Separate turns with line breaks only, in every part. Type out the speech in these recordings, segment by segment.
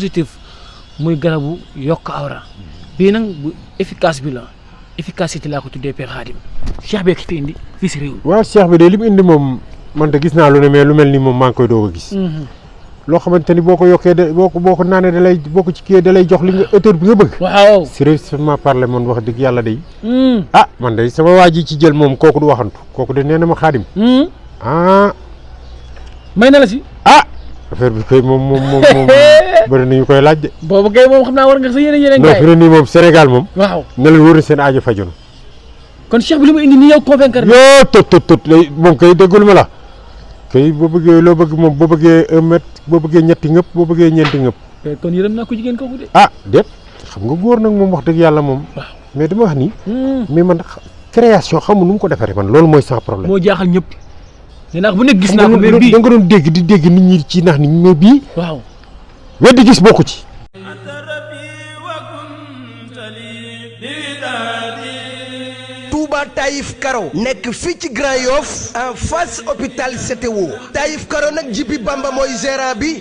positif muy garabu yokk awra bii nag bu efficace bi la efficacité laa ko tuddee Père Khadim cheikh bi fi indi fii si réew mi.
waaw cheikh bi de li mu indi moom man de gis naa lu ne mais lu mel ni moom maa ngi koy doog a gis. loo xamante ni boo ko yokkee de boo ko naanee da lay boo ko ci kii da lay jox li nga hauteur bi nga bëgg.
waaw
sérieusement parler man wax dëgg yàlla day. man de sama waa ji ci jël moom kooku du waxantu kooku de nee na ma Khadim.
may na la si.
affaire bi koy moom bëri nañu koy laaj de.
boobu kay moom xam naa war nga sa yeneen
non fi ne nii moom Sénégal moom.
waaw
na leen wóor na seen aajo faju na.
kon cheikh bi li mu indi nii yow convaincre na.
yoo tot lay moom kay déggul ma la. kay boo bëggee loo bëgg moom boo bëggee 1 mètre boo bëggee ñetti ngëpp boo bëggee ñeenti ngëpp.
kon yërëm naa ko jigéen kooku de.
déet xam nga góor nag moom wax dëgg yàlla moom. mais dama wax ni. mais man création xamu nu mu ko defaree man loolu mooy sans problème.
moo jaaxal ñëpp. nee naa bu nekk gis naa ko mais bii
da nga doon dégg di dégg nit ñi ci nax nit ñi mais bii.
waaw
weddi gis bokku ci.
Touba Taïf Karo nekk fii ci Grand Yoff en face hôpital CTO Taïf Karo nag Jibi Bamba mooy gérant bi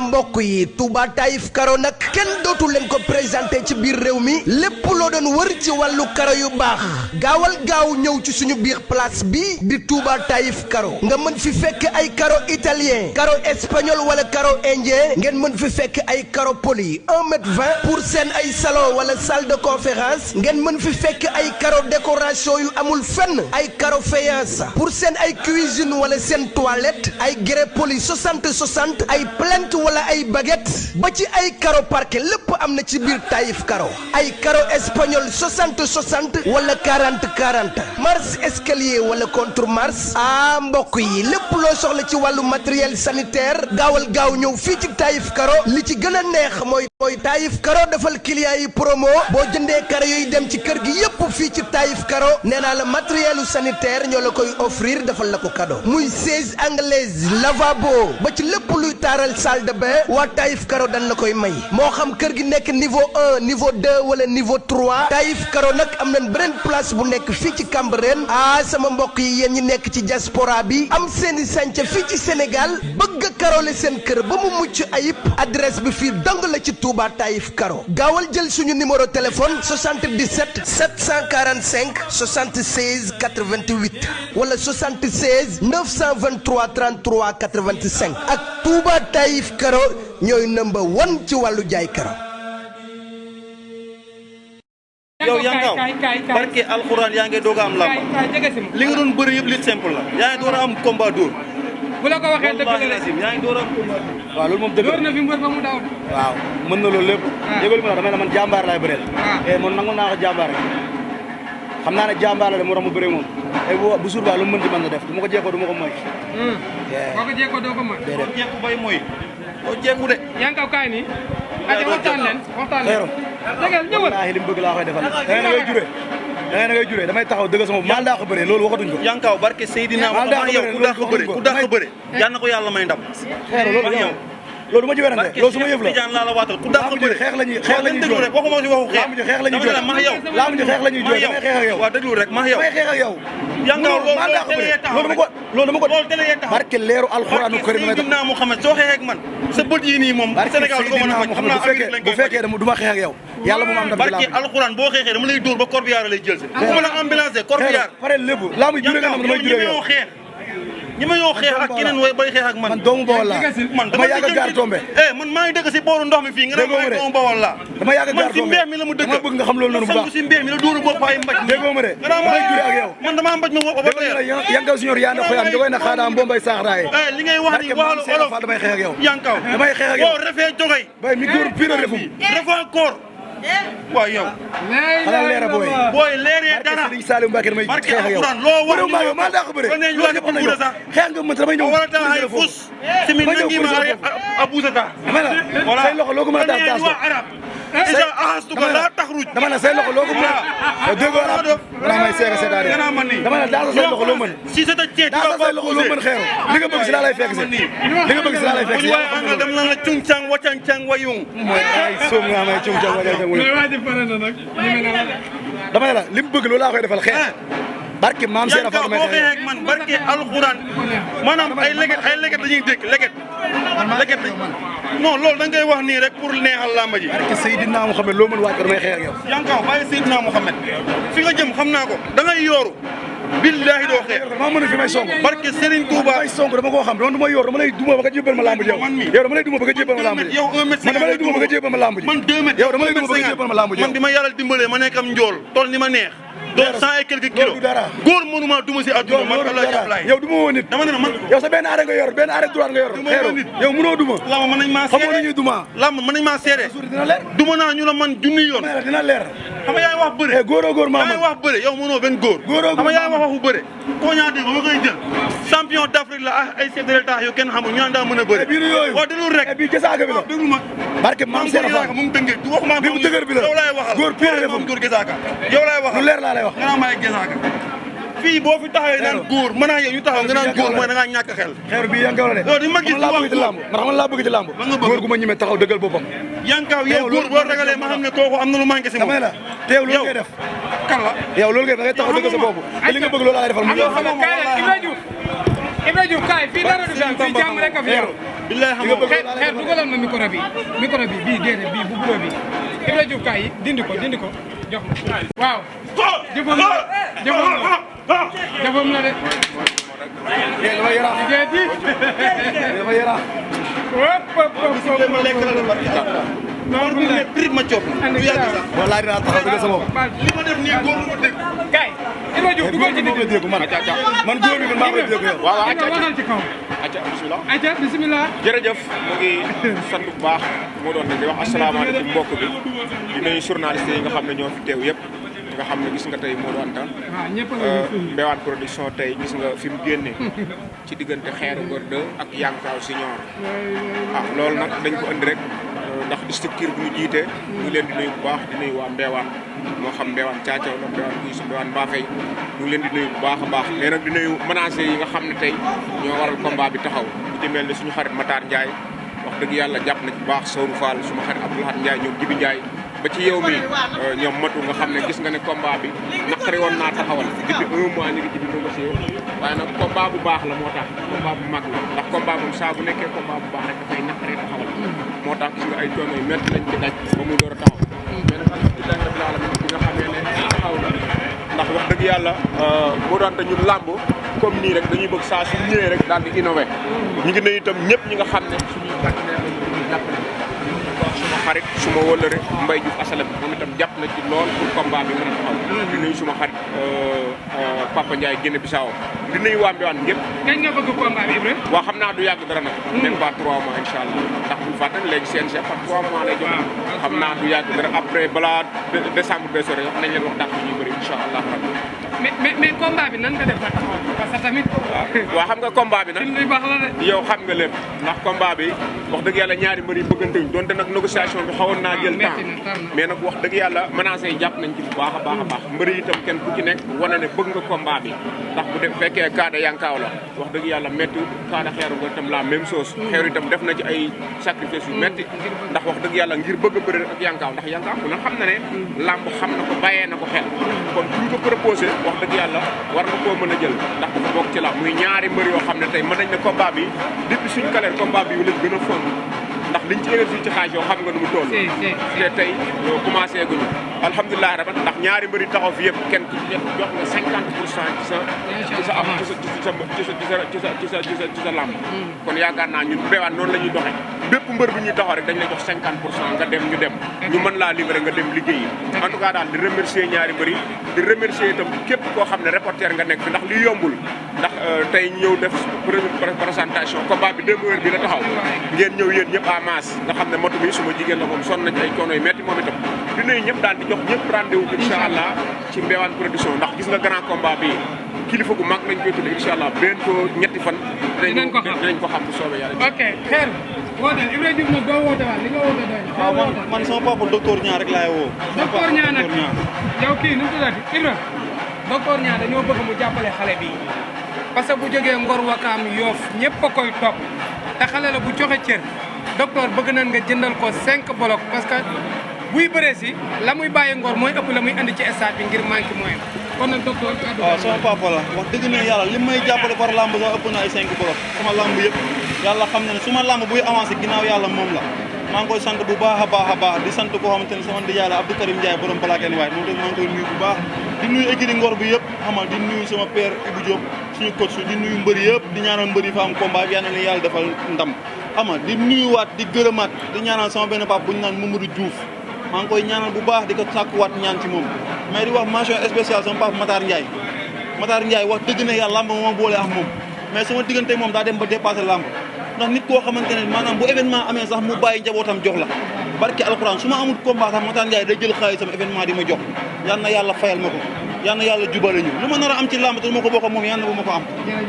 mbokk yi Touba Taïf Karo nag kenn dootu leen ko présenté ci biir réew mi lépp loo doon wër ci wàllu karo yu baax gaawal gaaw ñëw ci suñu biir place bi di Touba Taïf Karo nga mën fi fekk ay karo italien karo espagnol wala karo indien ngeen mën fi fekk ay karo poli 1,20 m pour seen ay salon wala salle de conférence ngeen mën fi fekk ay karo décoration yu amul fenn ay karo faïence pour seen ay cuisine wala seen toilette ay grès poli 60 ay plinthe wala ay baguette ba ci ay karo parquet lépp am na ci biir Taïf Karo ay karo espagnol 60 wala 40 marche escalier wala contre marche mbokk yi lépp loo soxla ci wàllu matériel sanitaire gaawal gaaw ñëw fii ci Taïf Karo li ci gën a neex mooy Taïf Karo defal client yi promo boo jëndee karo yooyu dem ci kër gi yépp fii ci Taïf Karo nee naa la matériel sanitaire ñoo la koy offrir defal la ko cadeau muy siège anglaise lavabo ba ci lépp luy taaral salle de bain waa Taïf Karo dañ la koy may moo xam kër gi nekk niveau 1 niveau 2 wala niveau 3 Taïf Karo nag am nañ beneen place bu nekk fii ci Cambérène sama mbokk yi yéen ñi nekk ci diaspora bi am seeni sànca fii ci Sénégal bëgg a karole seen kër ba mu mucc ayib adresse bi fii dong la ci Touba Taïf Karo gaawal jël suñu numéro téléphone 77 745 76 88 wala 76 923 33 85 ak Touba Taïf Karo ñooy number 1 ci wàllu jaay karo.
yow Yankaw barke alxuraan yaa ngi doog a am làmb li nga doon bëri yëpp li simple la yaa ngi door a am combat dóor
bu la ko waxee dëgg la
yaa ngi door a am combat waaw loolu moom dëgg
door na fi mbër ba mu daw
waaw mën na loolu lépp yëgal ma la damay la man jàmbaar laay bëreel man nangu naa ko jàmbaar rek xam naa ne jàmbaar la de moo tax mu bëree moom bu suur baa lu mu mën ci mën na def du ma ko jekkoo du ma ko moy
boo ko jekkoo doo ko moy
boo jekku bay moy boo jekku de
Yankaw kaay nii waxtaan leen dëggal ñëwal
wallaahi li mu bëgg laa koy defal da ngay juree damay taxaw dëgg sama maa daa ko bëree loolu waxatuñ ko Yankaw barke Seydina Muhammad yow ku daa ko bëree yal na ko yàlla may ndam loolu du ma ci werante loolu su ma yëf la Tijaan laa la waatal ku daa ko bëree xeex lañuy jooy rek waxuma ci waxu xeex lañuy jooy ma yow laa mu ci xeex lañuy jooy damay xeex ak yow waaw déglu rek ma yow may xeex ak yow Yankaw loolu dama ko barke leeru alxuraanu karim Seydina Muhammad soo xeex ak man sa bët yi nii moom Sénégal du ko mën a faj xam naa bu fekkee du ma xeex ak yow yàlla moom am na barke alxuraan boo xeexee dama lay dóor ba corbillard lay jël si bu la ambulance corbillard pare lépp laa muy juree nga xam damay juree yow ñi ma ñoo xeex ak keneen way bay xeex ak man doomu Bawol laa man dama yàgg gaar tombe man maa ngi dëkk si booru ndox mi fii nga ne ma doomu Bawol laa dama yàgg gaar tombe man si mbeex mi la mu dëkk dama bëgg nga xam loolu noonu bu baax si mbeex mi la dóoru bopp ay mbaj déggoo ma de damay juree ak yow man dama mbaj ma bopp ba leer Yankaw Junior yaa na xoyam jogoy na xaadaam bombay saaxraaye li ngay wax ni waxalu olof damay xeex ak yow Yankaw damay xeex ak yow boo refee jogay bay mi góor pire refum refa koor waaw yow xanaa leera booy leeree dara Serigne Saliou Mbacké damay xeex ak yow loo war ma yow maa daa ko bëre loolu ñëpp nañu xeex nga mën damay ñëw wala ta ay fus simi nangi ma abusata wala say loxo loo ko mën a daas daas ko isa ahastu ko la taxruj dama ne say loxo loo ko mën a déggoo arab wala may seega seetaari dama ne daas say loxo loo mën si sa tëj daas say loxo loo mën xeeru li nga bëgg si laa lay fekk si li nga bëgg si laa lay fekk si waaye anga dem na la cung cang wacang cang wayung mooy ay soom nga may cung cang wacang cang wayung dama ne la li mu bëgg loolu laa koy defal xeex
barke maam Cheikh Fall
boo xeexee ak man barke alxuraan maanaam ay leget dañuy dégg leget non loolu da ngay wax nii rek pour neexal làmba ji.
barke Seydina Mouhamed loo mën waaj damay xeex ak yow.
Yankaw bàyyi Seydina Mouhamed fi nga jëm xam naa ko da ngay yooru billahi doo xeex.
maa mën a fi may song.
barke Serigne Touba
may song dama koo xam du ma yor dama lay duma ba nga jébbal ma lamb ji yow. yow dama lay duma ba nga jébbal ma lamb ji.
yow 1 mètre
man dama lay duma ba nga jébbal ma lamb ji.
man 2 mètres
yow dama lay duma ba nga jébbal ma lamb ji.
man bi ma yàlla dimbalee ma nekk am njool toll ni ma neex. doon 100 et quelques kilos góor mënuma duma si àdduna man Allah jàppalaay
yow duma woo nit
dama ne man
yow sa benn arrêt nga yor benn arrêt droit nga yor xeeru yow mënoo duma
lamb mën nañ maa seede
xamoo nañuy duma
lamb mën nañ maa seede
dina leer
duma naa ñu la man junni yoon
dina leer
xam nga yaa ngi wax bëre
góoroo góor maa
yaa ngi wax bëre yow mënoo benn góor xam nga yaa ngi wax waxu bëre koo ñaate ba ma koy jël champion d'Afrique la ay chef de l'État yu kenn xamul ñu naan daa mën a bëre
biir yooyu
waaw déglu rek
bii gisaaka bi la
déglu ma
barke maam Cheikh Fall
mu tëngee du waxuma
bi mu dëgër bi la
yow laay waxal
góor pire la
moom góor gisaaka yow laay waxal
lu leer laa lay wax
nga naan maay gisaaka fii boo fi taxawee naan góor mën naa yow ñu taxaw nga naan góor mooy da ngaa ñàkk xel
xeeru bii yankaw la de
yow di ma gis
laa bëgg ci làmb man xam laa bëgg ci làmb góor gu ma ñemee taxaw dëggal boppam
Yankaw yow góor boo ragalee ma xam ne kooku am na lu manqué si moom
damay la te yow loolu ngay def
kan la
yow loolu ngay def da ngay taxaw dëggal sa bopp te li nga bëgg loolu laa lay defal mu
Ibra Diouf kaay fii dara du fi fii jàmm rek a fi yow
billahi xam nga
xeer dugalal ma micro bi bii déedéet bii bu bureau bi Ibra Diouf kaay dindi ko jox ma waaw jëfam la de
dama yara
jeeti
dama yara
ma lekk la de barki Allah non bu ne prix ma coop la du yàgg sax
wallahi dinaa taxaw dëggal sa bopp
li ma def nii góor mu dégg
kaay Ibra Diouf dugal ci nit
dégg man man góor bi man maa koy dégg yow
waaw waxal ci kaw
acca bismillah
jërëjëf mu ngi sant bu baax moo doon nag di wax asalaamaaleykum mbokk bi di nuyu journaliste yi nga xam ne ñoo fi teew yëpp nga xam ne gis nga tey Modou Anta Mbéwane production tey gis nga fi mu génne ci diggante Xeeru Ngor 2 ak Yankaw Senior loolu nag dañ ko andi rek ndax structure bu ñu jiite ñu leen di nuyu bu baax di nuyu waa Mbéwane moo xam Mbéwane Caacaw la Mbéwane Guy Mbéwane Bafey ñu ngi leen di nuyu bu baax a baax mais nag di nuyu menacé yi nga xam ne tey ñoo waral combat bi taxaw bu ci mel ni suñu xarit Matar Ndiaye wax dëgg yàlla jàpp na ci bu baax Sowru Fall suma xarit Abdoulahat Ndiaye ñoom Jibi Ndiaye ba ci yow mi ñoom matu nga xam ne gis nga ne combat bi naqari woon naa taxawal depuis 1 mois ñu ngi ci di négocier waaye nag combat bu baax la moo tax combat bu mag la ndax combat moom saa bu nekkee combat bu baax rek dafay naqari taxawal moo tax gis nga ay coono yu métti lañ ci daj ba muy door a taxaw mais nag alhamdulilah rabbil alamin bi nga xamee ne taxaw na ndax wax dëgg yàlla moo doon te ñun làmb comme nii rek dañuy bëgg saa su ñëwee rek daal di innové ñu ngi nuyu itam ñëpp ñi nga xam ne suñuy partenaire lañu ñu jàppale suma xarit suma wëllëre Mbaye Diouf asalam moom itam jàpp na ci lool pour combat bi mën a taxaw di nuyu suma xarit Papa Ndiaye Guinée Bissau di nuyu waa Mbéwane ñëpp
kañ nga bëgg combat bi Ibra
waaw xam naa du yàgg dara nag même pas 3 mois incha allah ndax buñu fàtte léegi CNG par 3 mois lay joxe xam naa du yàgg dara après balaa décembre de sore nañ leen wax dàq ñuy bëri incha allah rabbi
mais combat bi nan nga def ba taxaw parce que tamit
waaw xam nga combat bi nag
luy baax la de
yow xam nga lépp ndax combat bi wax dëgg yàlla ñaari mbër yi bëggante wuñ donte nag négociation bi xawoon naa jël temps mais nag wax dëgg yàlla menacé yi jàpp nañ ci bu baax a baax a baax mbër yi itam kenn ku ci nekk wane ne bëgg nga combat bi ndax bu def fekkee kaada Yankaw la wax dëgg yàlla métti kaada Xeeru Ngor itam la même chose Xeeru itam def na ci ay sacrifice yu métti ndax wax dëgg yàlla ngir bëgg a bëri ak Yankaw ndax Yankaw ku na xam na ne làmb xam na ko bàyyee na ko xel kon bu ñu ko proposé wax dëgg yàlla war na koo mën a jël ndax dafa bokk ci la muy ñaari mbër yoo xam ne tey mën nañ ne combat bi depuis suñu kaleer combat bi yu lañ gën a fond ndax liñ ci énergie ci xaaj yoo xam nga nu mu toll te tey commencé guñu alhamdulilah rabbi ndax ñaari mbër yi taxaw fi yëpp kenn ku ci jox nga 50% ci sa làmb kon yaakaar naa ñun Mbéwane noonu la ñuy doxee bépp mbër bi ñuy taxaw rek dañ lay jox 50% nga dem ñu dem ñu mën laa livrer nga dem liggéey yi en tout cas daal di remercier ñaari mbër yi di remercier itam képp koo xam ne reporter nga nekk fi ndax li yombul ndax tey ñëw def présentation combat bi 2 heures bi la taxaw ngeen ñëw yéen ñëpp à masse nga xam ne moto bi suma jigéen la moom sonn na ci ay coono yu metti moom itam di nuyu ñëpp daal di jox ñëpp rendez-vous incha allah ci Mbéwane production ndax gis nga grand combat bi kilifa gu mag lañ koy tudd incha allah bientôt ñetti fan dinañ ko xam bu soobee yàlla
ok xeer woote Ibra Diouf nag doo woote waat li nga woote doy
waaw man sama papa docteur Niang rek laay woo
docteur Niang nag yow kii nu mu tuddati Ibra docteur Niang dañoo bëgg mu jàppale xale bi parce que bu jógee Ngor Wakaam Yoof ñëpp a koy topp te xale la bu joxe cër docteur bëgg nañ nga jëndal ko 5 bloc parce que buy bëree si la muy bàyyi Ngor mooy ëpp la muy andi ci stade bi ngir manqué moyen kon nag docteur
waaw sama papa la wax dëgg ne yàlla li may jàppale par lamb sax ëpp na ay 5 boros sama lamb yëpp yàlla xam na ne su ma lamb buy avancé ginnaaw yàlla moom la maa ngi koy sant bu baax a baax di sant koo xamante ne sama ndijaay la Abdou Karim Ndiaye borom Black and White moom tamit maa ngi koy nuyu bu baax di nuyu écurie Ngor bi yëpp xamal di nuyu sama père Ibou Diop suñu coach di nuyu mbëri yëpp di ñaanal mbëri fa am combat bi yàlla na yàlla defal ndam xam nga di nuyuwaat di gërëmaat di ñaanal sama benn papa bu ñu naan Mamadou Diouf maa ngi koy ñaanal bu baax di ko sàkkuwaat ñaan ci moom mais di wax mention spéciale sama papa Matar Ndiaye wax dëgg ne yàlla lamb moo boole ak moom mais sama diggante moom daa dem ba dépassé lamb ndax nit koo xamante ne maanaam bu événement amee sax mu bàyyi njabootam jox la barke alxuraan su ma amul combat sax Matar Ndiaye day jël xaalisam événement di ma jox yal na yàlla fayal ma ko yal na yàlla jubale ñu lu ma nar a am ci lamb te ma ko bokk ak moom yal na bu ma ko am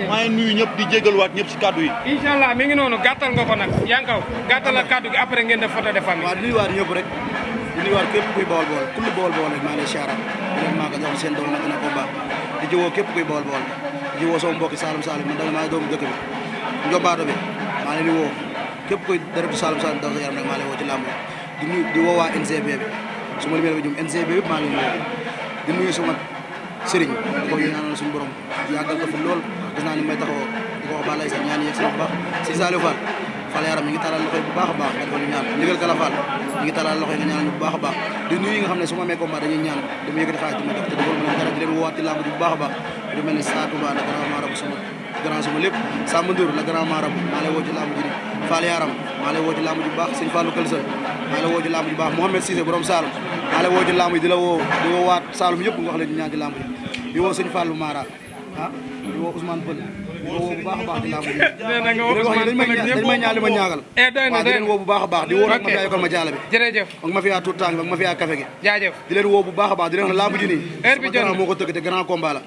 maa ngi nuyu ñëpp di jégaluwaat ñëpp ci kaddu yi
incha allah mi ngi noonu gàttal nga ko nag Yankaw gàttal la kaddu gi après ngeen def photo de famille
waaw di nuyuwaat ñëpp rek di nuyuwaat képp kuy bawol kulli bawol rek maa ngi lay siyaara di leen maa ko jox seen doom nag na ko baax di jiwoo képp kuy bawol di jiwoo sama mbokki Saloum man dama maa doomu dëkk bi njobaato bi maa leen di woo képp kuy deretu Saloum daw sa yaram rek maa lay woo ci làmb di woo waa NCB bi su ma limee ba jum NCB bi maa leen woo di nuyu suma sëriñ di ko ñaanal suñu borom yàggal ko fi lool gis naa ni may taxawoo di ko wax ba lay sax ñaan yegg si bu baax si Saliou Fall yaram mi ngi talal loxoy bu baax a baax nga defal ñu ñaan ndigal kala Fall mi ngi talal loxoy nga ñaan ñu bu baax a baax di nuyu yi nga xam ne su ma amee combat dañuy ñaan dama yëkkati xaalis di ma def te defal ma dara di leen woowaat ci làmb ji bu baax a baax du mel ni Satou Ba la grand marabu suma lépp Samba Ndour la grand marabu maa lay woo ci làmb ji di Fall yaram maa lay woo ci làmb ji bu baax sëñ Fallou Kalsal maa lay woo ci làmb ji bu baax Mouhamed Cissé borom Saloum maa lay woo ci làmb ji di la woo di woo waat Saloum yëpp nga wax leen ñu ñaan ci làmb ji di woo sëñ Fallou Mara di woo Ousmane Pël di woo bu baax a baax ci làmb ji dañ may ñaan li ma ñaagal waaw di leen woo bu baax a baax di woo nag ma fiyaa yokkal ma jaala bi
jërëjëf
ak ma fiyaa tout temps ak ma fiyaa café gi
jaajëf
di leen woo bu baax a baax di leen wax làmb ji nii
heure bi jot na
moo ko tëgg te grand combat la